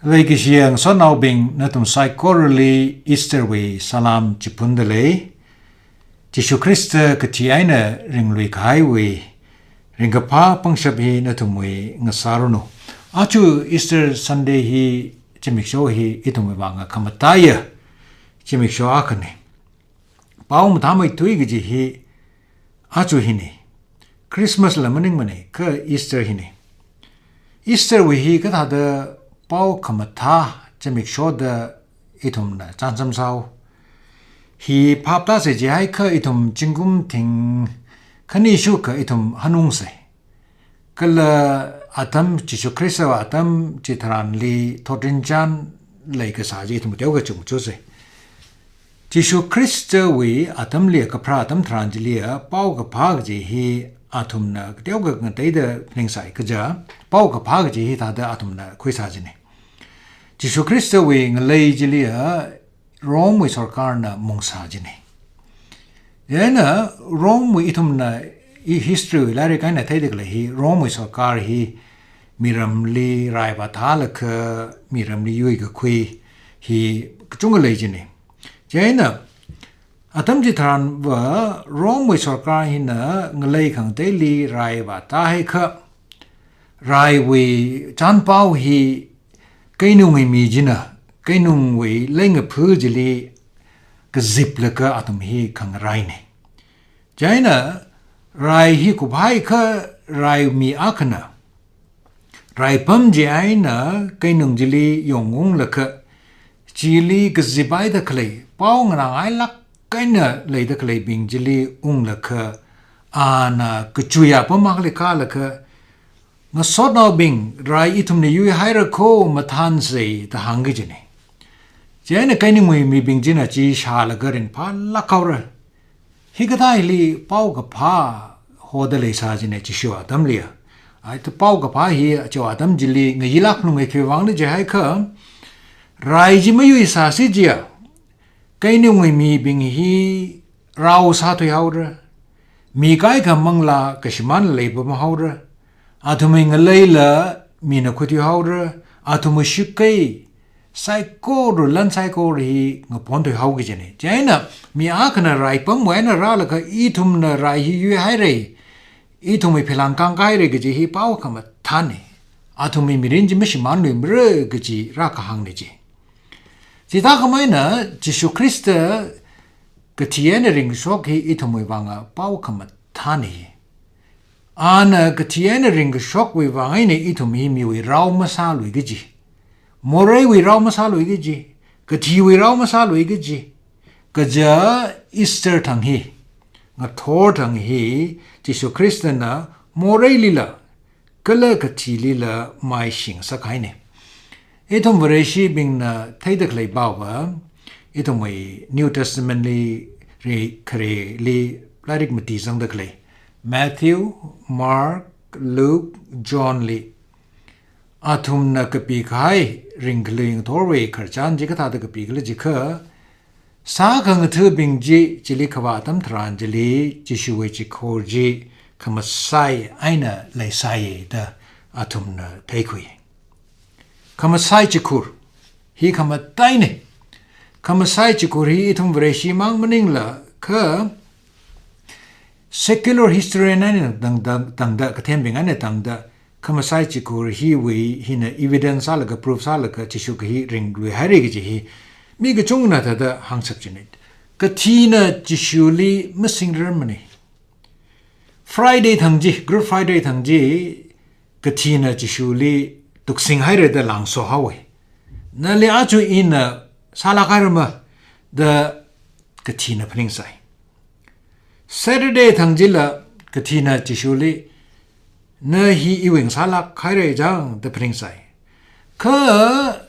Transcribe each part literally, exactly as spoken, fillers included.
Leikashiya ngasotnaobing, nathum saikorali Easter wui salam chiphundalei. Jishu Khrista kathi eina ringlui kahaiwui ringkaphā pangshap hi nathumwui ngasāranu. Aja Easter Sunday hi zimiksho hi ithumwui vang khamataiya zimiksho akhana. Pao mathāmeithui kaji hi aja hina. Christmas la maningmana, kha Easter hina. Easter wui hi kathāda pao khamathā zimikshoda ithumna chānjam sāu. Hi phap tāsa jiakha ithum zingkum thingkhani shukha ithum hanungsa. Kala atam, Jishu Khristawui atam chitharanli thotrinchān leikasā chi ithum teokha chungchusa. Jishu Khristawui atamli, kapharā atam tharan chili, paokaphā kaji hi athumna teokha ngateida phaningsai kaja, paokaphā kaji hi thāda athumna khuisā jina. Jishu Khristawui ngalei chili, Rome wui sorkarna mungsā jina. Chieina Rome wui ithumna i history wui lairik eina theida khalei hi, Rome wui sorkar hi miramli rai vātālaga, miramli yuikakhui hi kachungkha lei jina. Chieina atam chitharanva Rome wui sorkar hina ngalei khangateili rai vātāhaiakha, raiwui chānpao hi keinungwui mi china keinungwui leingaphā chili kaziplaga athum hi khangaraina. Chieina rai hi kuphaiakha, rai mi akhana raipam chi eina keinung chili yongunglaga, chili kaziphaida khalei, pao nganāngailāk eina leida khaleibing chili unglaga, ana kachuiya apam akhali kālaga, "Ngasotnaobing, rai ithumna yuihaira kho, mathānsa," da hāngki jina. Chieina keinungwui mibing china chi shālaga ringphālāk haora. Hikathā hili paokaphā hoda leisā jina Jishu atamli. Aja paokaphā hi aja atam chili ngayilāk nungai khiwui vangna jiakha, rai chi mayuisāsi jiakha, keinungwui mibing hi rao sāthui haora, mi kaikha manglā kashimānla leipam haora, athumwui ngaleila mina khuithui haora, athumwui shakei saikora, lan saikora hi ngaponthui haoki jina. Chieina mi akhana raipamwui eina rālaga, "Ithumna rai hi yuihaira, ithumwui pheilāng kangkahaira," kaji hi pao khamathāna. Athumwui mirin chi mashimānluimara kaji rākahāngna chi. Chithākhamei eina Jishu Khrista kathi eina ringkashok hi ithumwui vang pao khamathāna. Ana kathi eina ringkashokwui vang eina ithum hi miwui rao masālui kaji, moreiwui rao masālui kaji, kathiwui rao masālui kaji, kaja Easter thang hi, ngathor thang hi, Jishu Khristana moreilila kala kathilila maishing sākahaina. Ithum Vareshibingna theida khalei paova, ithumwui New Testament li, ri khareli lairik mati zangda khalei, Matthew, Mark, Luke, John li athumna kapikahai ringkhalui ngathorwui khararchan chi kathāda kapikhala jiakha, sākhangathabing chi chili khavā atam tharan chili Jishuwui chikhur chi khamasai eina leisai da athumna theikhui. Khamasai chikhur hi khamataina. Khamasai chikhur hi ithum Vareshi mang maningla, kha secular historian eina tang, tang, tangda, kathembing eina tangda, khamasai chikhur hiwui hina evidence sālaga, proof sālaga, Jishu kahi ringluihaira kaji hi mi kachungkhana thāda hāngshap jina. Kathina Jishuli masingrarmana. Friday thang chi, Good Friday thang chi, kathina Jishuli tuksinghaira da langso haowa. Nali aja ina sālāk hairama da kathina phaningsai. Saturday thang chila kathina Jishuli, "Na hi iwui ngasālāk haira chang," da phaningsai. Kha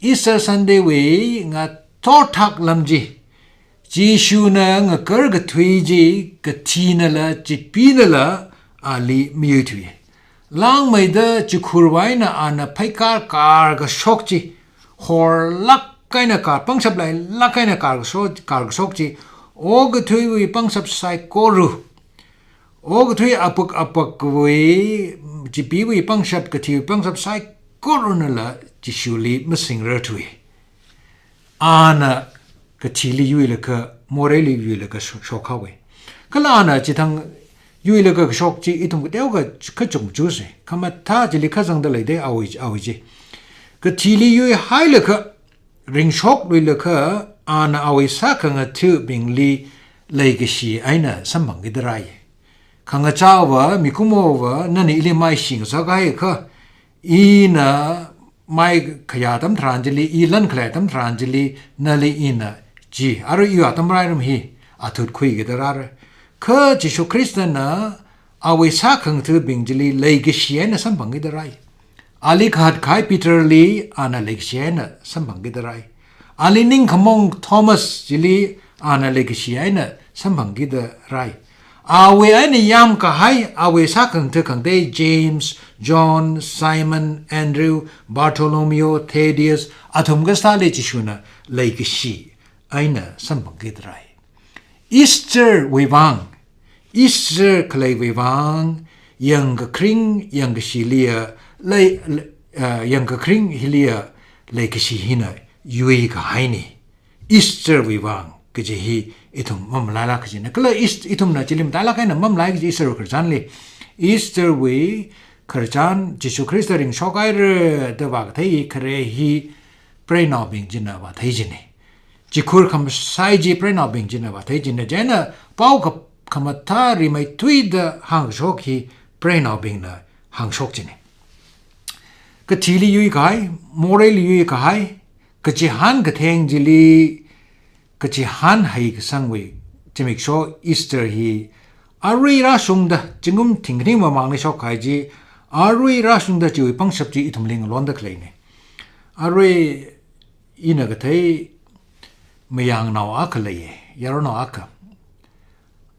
Easter Sunday wui ngathor thak lam chi, Jishuna ngakarkathui chi kathinala chipinala ali mayuithui. Langmeida chikhurwui eina ana pheikar karkashok chi, horlāk eina kar, pangshap leilāk eina karkashok, karkashok chi, okathuiwui pangshap saikora, okathui apuk apakwui, chipiwui pangshap, kathiwui pangshap saikora saikora nala Jishuli masingrarthui. Ana kathili yuilaga, moreili yuilaga sho-, shokhaowa. Kala ana chithang yuilaga kashok chi ithum kateokha kachungchusai. Khamathā chili kazangda leida awui, awui chi. Kathili yuihailaga, ringshokluilaga, ana awui sākhangathabingli leikashi eina samphangkida rai. Khangachāva, mikumova, nana ili maishingasak haiakha, ina maikhayā atam tharan chili, i lan khalei atam tharan chili, nali ina chi, arui iwui atam rairam hi, athut khuikida rāra. Kha Jishu Khristana awui sākhangathabing chili leikashi eina samphangkida rai. Ali khatkahai Peterli ana leikashi eina samphangkida rai. Ali ningkhamong Thomas chili ana leikashi eina samphangkida rai. Awui eina yamkahai, awui sākhangatha khangatei James, John, Simon, Andrew, Bartholomew, Thaddeus, athum kasāli Jishuna leikashi eina samphangkida rai. Easter wuivang, Easter khaleiwuivang, yangkakharing, yangkashiliya, lei, le-, ah, yangkakharing hiliya, leikashi hina yuikahaina. Easter wuivang kaji hi ithum mamalaila kajina. Kala East-, ithumna chili matailāk eina mamalai kaji Easter wui khararchanli. Easter wui khararchan Jishu Khrista ringshokhaira da vākathei khare hi preinaobing china vāthei jina. Chikhur khamasai chi preinaobing china vāthei jina. Chieina pao kha-, khamathā rimeithuida hāngkashok hi preinaobingna hāngshok jina. Kathili yuikahai, moreili yuikahai, kachihān katheng chili, kachihān heikasangwui zimiksho Easter hi arui rāshungda, zingkum thingkhaning mamangli shokkahai chi, arui rāshungda chiwui pangshap chi ithumli ngalonda khaleina. Arui ina kathei mayangnao akha leiya, yaronao akha.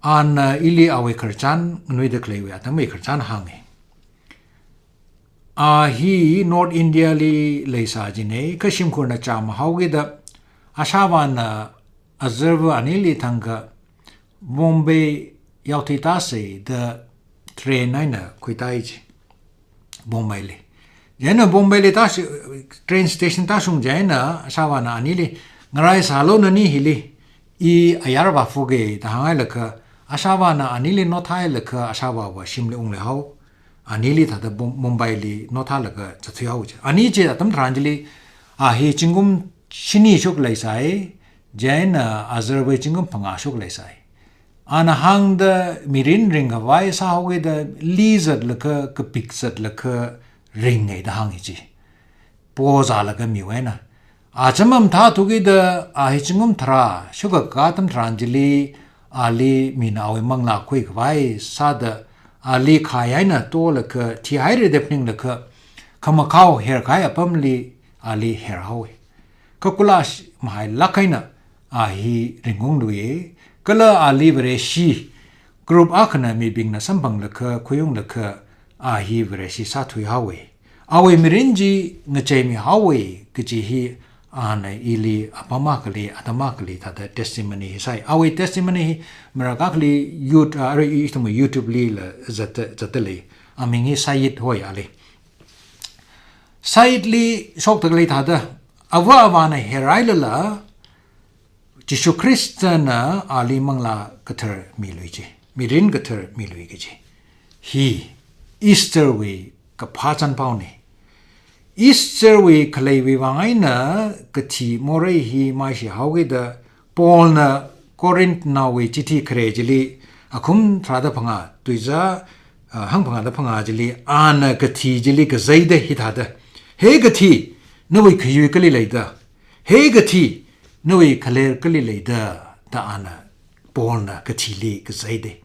Ana ili awui khararchan, nganuida khaleiwui atamwui khararchan hānga. A hi North India li leisā jina, kha shimkhurna chāmhaokida, ashāvāna azarva anili thangkha Bombay yaothuitāsa da train eina khuitāi ji. Bombay li. Chieina Bombay li tāshi-, train station tāshung chieina ashāvāna anili, ngarai sālu nani hili, i ayar vāphuga da hānghailaga, ashāvāna anili nothāhailaga ashāvāva shimli ungleihao. Anili thāda Bom-, Mumbai li nothālaga zatthuihao ji. Ani chi atam tharan chili, a hi zingkum shini shok leisai, chieina azarva zingkum phangā shok leisai. Ana hāngda mirin ringkhavai sāhaokida li zatlaga, kapik zatlaga ringa da hānga ji. Pozālaga miwui eina. A chāmam thāthukida a hi zingkum tharā shokakā atam tharan chili, ali mina awui manglā khuikhavai sāda, ali khai eina tolaga thihaira da phaninglaga, khamakhao herkahai apamli ali herhaowa. Kha kula sh-, mahailāk eina a hi ringungluiya, kala ali Vareshi group akhana mibingna samphanglaga, khuiunglaga, a hi Vareshi sāthuihaowa. Awui mirin chi ngacheimihaowa kaji hi ana ili apam akhali, atam akhali thāda testimony hi sāi. Awui testimony hi marākha akhali Yout-, ah, arui ithum YouTube lila zatta, zatta lei. Aming hi Sayed hoi ali. Sayed li shokta khalei thāda, ava avāna herhailala, Jishu Khristana ali manglā kathar milui ji, mirin kathar milui kaji. Hi Easter wui kaphā chānpaona. Easter wui khaleiwui vang eina kathi morei hi maishihaokida Paulna Corinthnaowui chithi khare chili akhum tharāda phangā, tuizā, ah, hangphangāda phangā chili, ana kathi chili kazeida hithāda, "He kathi, nawui khayui kali leida? He kathi, nawui khaler kali leida?" da ana Paulna kathili kazeida.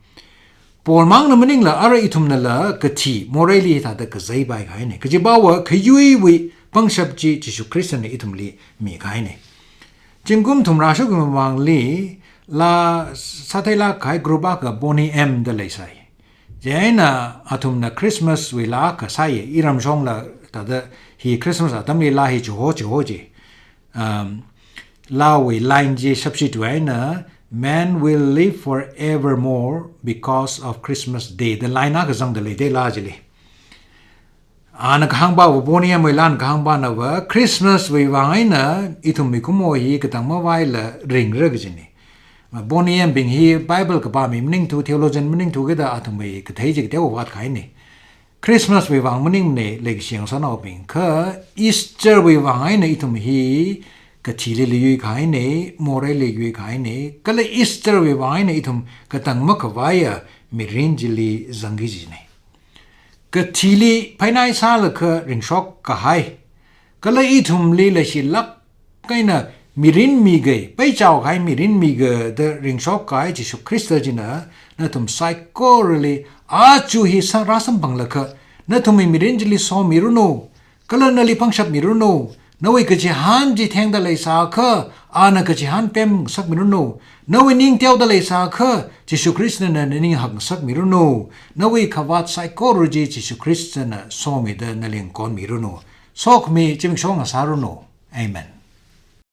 Paul mangna maningla arui ithumnala kathi moreili thāda kazeipai kahaina. Kajiva khayuiwui pangshap chi Jishu Khristana ithumli mikahaina. Zingkum thumrā shokmamangli laa sātheilāk kahai group akha Boney M da leisai. Chieina athumna Christmas wui laa akha sāya, iramshongla thāda hi Christmas atamli laa hi chiho chiho ji. Um, laawui line chi substitute eina, "Man will live forevermore because of Christmas Day." Da line akha zangda leida laa chili. Ana kahāngpava, Boney M. Moylan kahāngpanava, Christmas wui vang eina ithum mikumo hi katang mavaila ringra kajina. Boney M. bing hi Bible kapā mi maningthu, theologian maningthu kida athumwui kathei chi kateowa vātkahaina. Christmas wui vang maningmana, leikashi ngasotnaobing. Kha Easter wui vang eina ithum hi kathili yuikahaina, moreili yuikahaina, kala Easter wui vang eina ithum katang makhavaiya mirin chili zangki kajina. Kathili phainai sālaga ringshok kahai, kala ithumli leishilāk eina mirin mikahai, peichao kahai mirin mikahai da ringshok kahai Jishu Khrista china nathum saikorali aja hi sa rāsamphanglaga, nathumwui mirin chili somiranu, kala nali pangshap miranu, nawui kachihān chi thengda leisākha, ana kachihān pemngasak miranu, nawui ning teoda leisākha, Jishu Khristana nali ninghak ngasak miranu, nawui khavāt saikora chi Jishu Khristana somida nali ngakon miranu. Sokhami zimiksho ngasāranu. Amen.